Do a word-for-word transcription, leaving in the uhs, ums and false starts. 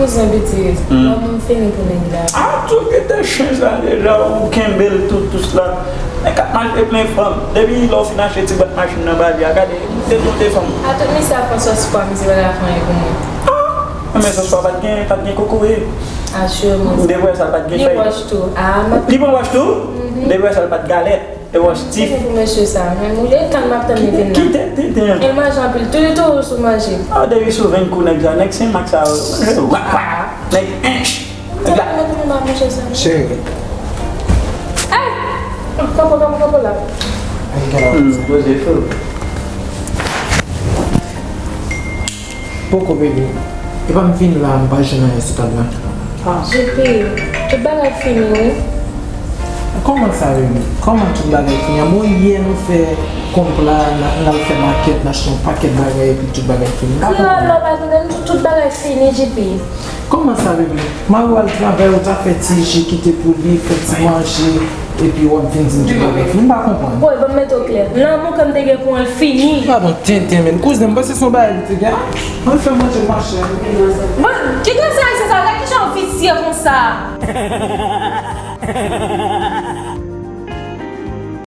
Kouzen piti, lòm fini pou nèg la. Ah, tou kite chen sa deja, ou kenbe l tout, tout la. Nèg k ap mache plen fanm. Depi lè w fin achte ti bwat machin nan ba li a, gade, li te tonte fanm. A tout misye ap pran sòs pwa, misye pa ka fè anyen pou mwen. Ah, men sòs pwa pa t gen, pa t gen kokoye. Asire mwen. M te wè sa, pa t gen fèy. Li wòch tou. Ah, m ap Li pran wòch tou? M te wè sa, li pa t galèt. E wòch tif. Kite pou mesye sa, men moule tan m ap tann li vin la. Kite tenten. El manje anpil, tou li toujou sou manje. Ah, depi sou venn kou nèg sa, nèg Senmak sa yo. Nèg ench. Nèg la. Mwen tounen m ap manje sa. Cheri. Ey! Kanpo, kanpo, kanpo la. Ay, gala. Hmm, poze fou. Poko, bebe. Epa m vin la, m pa jwenn anyen sou tab la. Ah. J P, tout bagay fini, wi. Kòman sa, bebe? Kòman tout bagay fini? A bon, yè nou fè konpla, n a- n al fè makèt, n achte yon pakèt bagay, epi tout bagay fini. M pa konprann. Kreyòl la, w pa tande m di w tout bagay fini, J P. Kòman sa, bebe? Mari w al travay, ou ta fè ti ji kite pou li, fè ti manje, epi w ap vin di m tout bagay fini. M pa konprann. Woy, ban m mete w klè. Lanmou ke m te gen pou w, l fini. Gad yon tenten, men. Kouzen, m panse se yon bagay li te gen. An fè manje, machè. Bon, ki gras ayisyen sa, gad kijan w visye konsa.